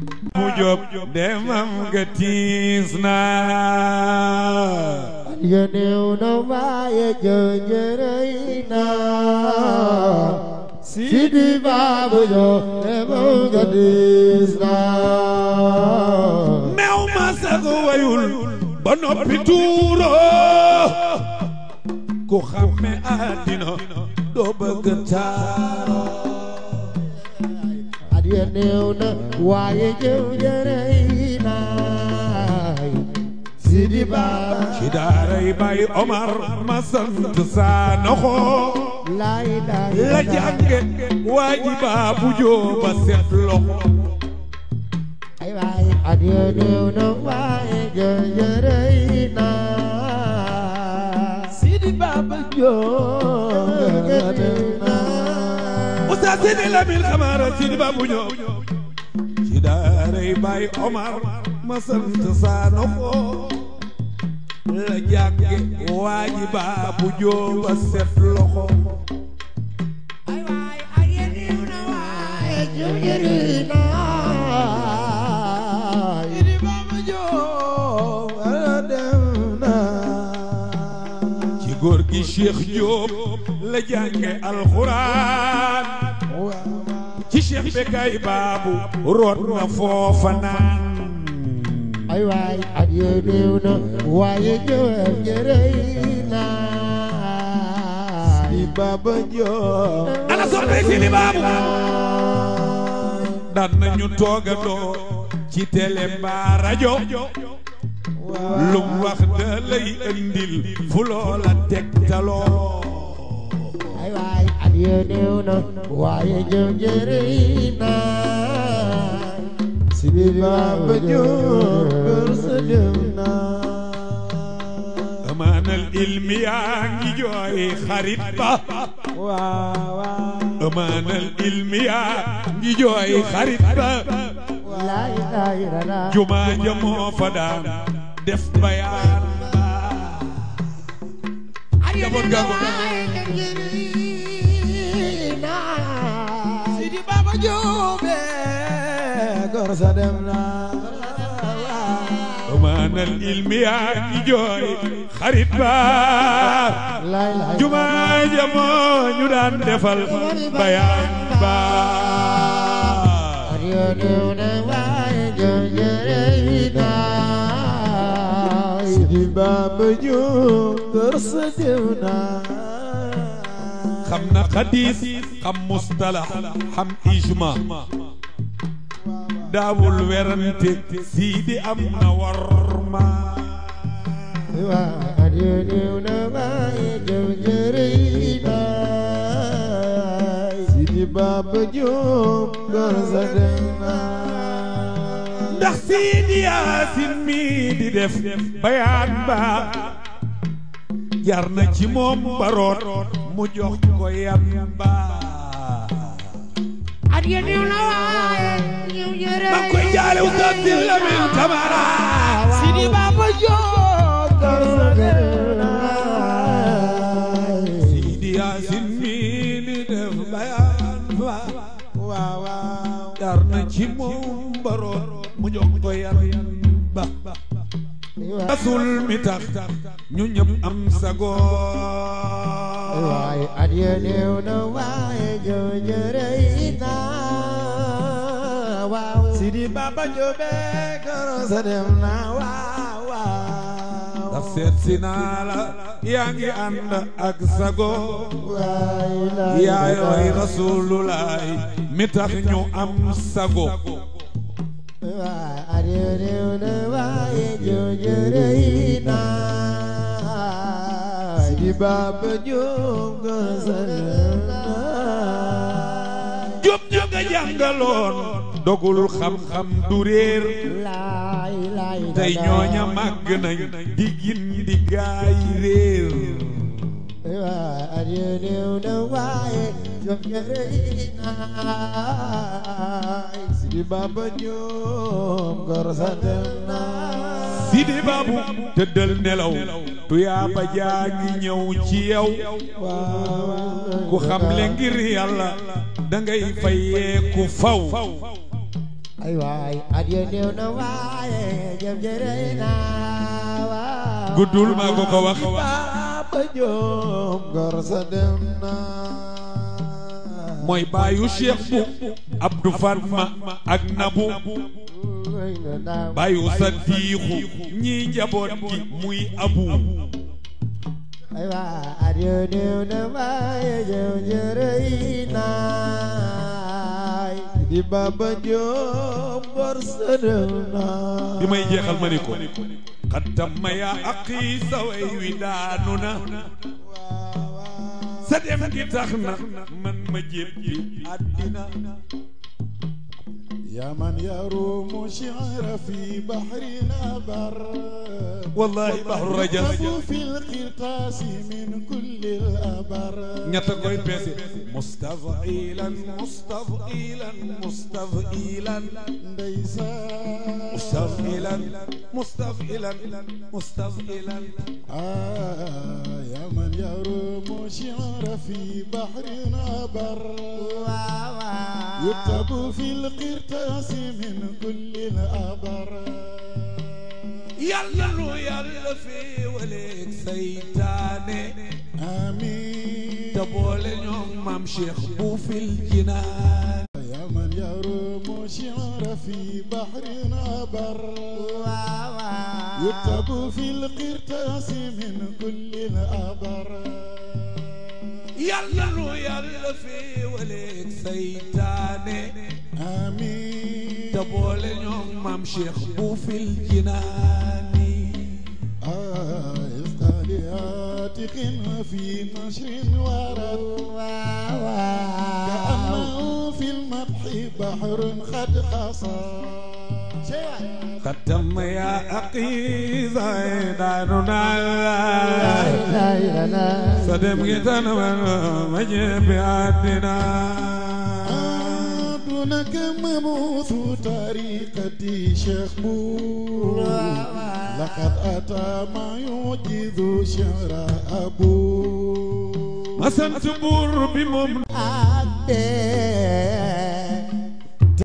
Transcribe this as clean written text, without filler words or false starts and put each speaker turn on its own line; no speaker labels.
mu jóob demam nga tiis na
ya néew na waaye jëjërëy na Sidi Baba Jóob demam nga tiis na
meew ma sax wayul ba noppi tuuro ku xamme àddina doo bëgg taaro
ya néew na waaye jëjërëy na Sidi Baba
ci daaray Baay Omar ma sant saa noxo la jànge waaji Baabu Jóob ba set loxo
ay waay at ya néew na waaye jëjërëy na Sidi Baba Jóob
Oustaz Sidi Lamine Camara Sidi Baba Jóob ci daaray Baay Omar ma sant saa noxo la jànge waaji Baabu Jóob ba set loxo
ay waay ay ya néew na waaye jëjërëy na Sidi Baba Jóob dem na
ci góor gi Cheikh Jóob la jànge alxuraan ci Cheikh Bekay Baabu root na foofa naan
ay waay at ya néew na waaye jëjërëy na Sidi Baba Jóob
ana soppe Sidi Baabu daan nañu toogandoo ci télé mbaa rajo lum wax da lay andil fu loola tegtaloo
ay waay at ya néew na waaye jëjërëy na Sidi Baba Jóob kër sa dem na
amaanal ilmi yaa ngi jooy xarit ba amaanal ilmi yaa ngi jooy xarit ba
laa ilaaha illallaah
jumaa ja moo fa daan def bayaan ba jaboot ga
Sidi Baba Jóob kër sa dem na
amaanal ilmi yaa ngi jooy xarit ba jumaa ja moo ñu daan defal bayaan ba
Sidi Baba Jóob kër sa dem na
xam na xadiis xam mustalax xam ijma daawul werante Sidi am na warma
at ya néew na waaye jëjërëy na Sidi Baba Jóob kër sa dem na
ndax Sidi Yaasin mi di def bayaan ba jar na ci moom baroot mu jox ko yan ba
at ya néew na waaye jëjërëy
ma koy jaale Oustaz Sidi Lamine Camara
Sidi Baba Jóob kër sa dem na
Sidi Yaasin mi di def bayaan ba jar na ci moom baroot mu jox ko yan ba rasul mi tax ñu ñëpp am sago
waaye at ya néew na waaye jëjërëy na waaw Sidi Baba Jóob kër sa dem na waaw
ndax seet si naa la yaa ngi ànd ak sago yaayooy rasululaay mi tax ñu am sago
waaye at ya néew na waaye jëjërëy na Sidi Baba Jóob kër sa dem na
Jóob ña nga jàngaloon dogul xam-xam du réer tey ñooña màgg nañ di gin di gaay réer
waaye at ya néew na waaye jëjërëy na Sidi Baba Jóob kër sa dem na
Sidi Baabu tëddal nelaw tuyaaba jaa ngi ñëw ci yow ku xam le ngir yàlla da ngay fayeeku faw
ay waay adieu néew na waaye jëf jërëy na waaw
guddul maa ko ko wax
Baba Diop gor sa dem na
mooy baayu Cheikh bu Abdou Fatma ak Nabu baayu Sadiixu ñi njaboot gi muy Abu
ay waay adieu néew na waaye jëf jërëy na di Baba Diop gor sa dem na
bi may jeexal ma ni ko xattam ma yaa aqi sa way wi daanu na sa dem gi tax na man ma jébbi àddina
يا من يروم شعر في بحرنا بر
والله بحر رجس
في القرطاس من كل الأبر
نتقوي بيسي مستضئيلا مستضئيلا مستضئيلا
ليس
مستضئيلا مستضئيلا مستضئيلا
يا من يروم شعر في بحرنا بر يكتب في القرطاس من كل الأبر
يلا يلا في وليك سيتاني
آمين
تبول يوم مام شيخ بو في الجنان
يا من يروم شعر في بحرنا بر يكتب في القرطاس من كل الأبر
يلا يلا في وليك سيتاني
آمين
تبول يوم مام شيخ بو في الجنان
إسقالياتك في نشر ورد كأنه في المدح بحر قد قصى
ختم يا أقي زيداننا صدم جتنا مجيب عدنا
دونك مبوث طريقتي شيخ بو لقد أتى ما يوجد شعر أبو
ما سنتبور بمم